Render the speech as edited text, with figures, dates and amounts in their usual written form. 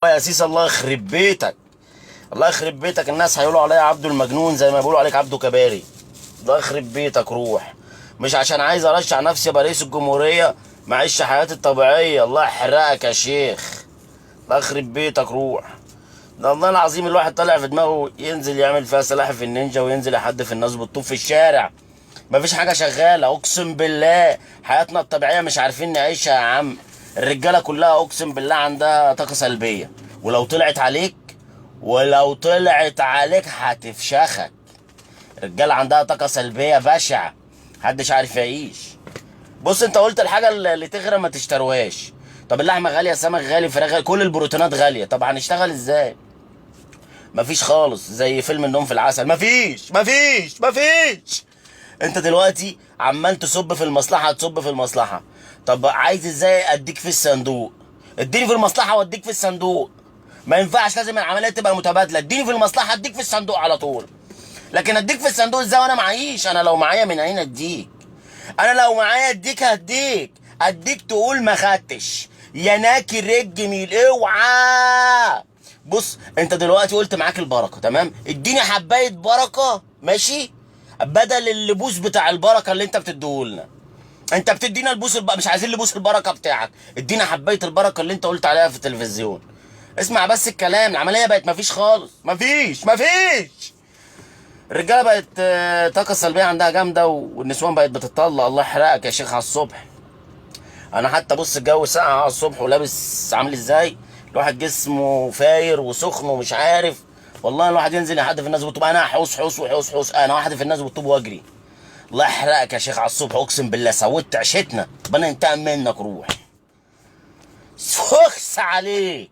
يا سيسي الله يخرب بيتك، الله يخرب بيتك. الناس هيقولوا عليا عبده المجنون زي ما بيقولوا عليك عبده كباري. الله يخرب بيتك روح. مش عشان عايز ارشح نفسي ابقى رئيس الجمهورية معيش حياتي الطبيعية. الله يحرقك يا شيخ، الله يخرب بيتك روح. ده الله العظيم الواحد طالع في دماغه ينزل يعمل فيها سلاحف النينجا وينزل يحدف الناس بالطوب في الشارع. مفيش حاجة شغالة اقسم بالله. حياتنا الطبيعية مش عارفين نعيشها يا عم. الرجالة كلها اقسم بالله عندها طاقة سلبية، ولو طلعت عليك، ولو طلعت عليك هتفشخك. الرجالة عندها طاقة سلبية بشعة، محدش عارف يعيش. بص انت قلت الحاجة اللي تغرى ما تشتروهاش. طب اللحمة غالية، السمك غالي، الفراخ غالي، كل البروتينات غالية، طب هنشتغل ازاي؟ مفيش خالص، زي فيلم النوم في العسل، مفيش مفيش مفيش. انت دلوقتي عمال تصب في المصلحة، تصب في المصلحة. طب عايز ازاي اديك في الصندوق؟ اديني في المصلحة واديك في الصندوق. ما ينفعش، لازم العملية تبقى متبادلة. اديني في المصلحة اديك في الصندوق على طول. لكن اديك في الصندوق ازاي وانا معيش؟ انا لو معايا من عين اديك، انا لو معايا اديك، هديك اديك تقول ما خدتش يا ناكر الجميل. اوعى. بص انت دلوقتي قلت معاك البركة، تمام؟ اديني حبايه بركة، ماشي، بدل اللبوس بتاع البركة اللي انت بتديهولنا. انت بتدينا البوس مش عايزين لبوس البركة بتاعك، ادينا حبايه البركة اللي انت قلت عليها في التلفزيون. اسمع بس الكلام، العملية بقت مفيش خالص، مفيش مفيش. الرجالة بقت طاقة سلبية عندها جامدة، والنسوان بقت بتطلق. الله يحرقك يا شيخ على الصبح. انا حتى بص الجو ساقع على الصبح ولابس عامل ازاي، الواحد جسمه فاير وسخن ومش عارف. والله الواحد ينزل يحدف الناس بالطوب، انا حوس حوس وحوس حوس، انا واحد في الناس بالطوب واجري. الله يحرقك يا شيخ على الصبح، اقسم بالله سودت عشتنا. ربنا ينتقم منك. روح سخس عليك.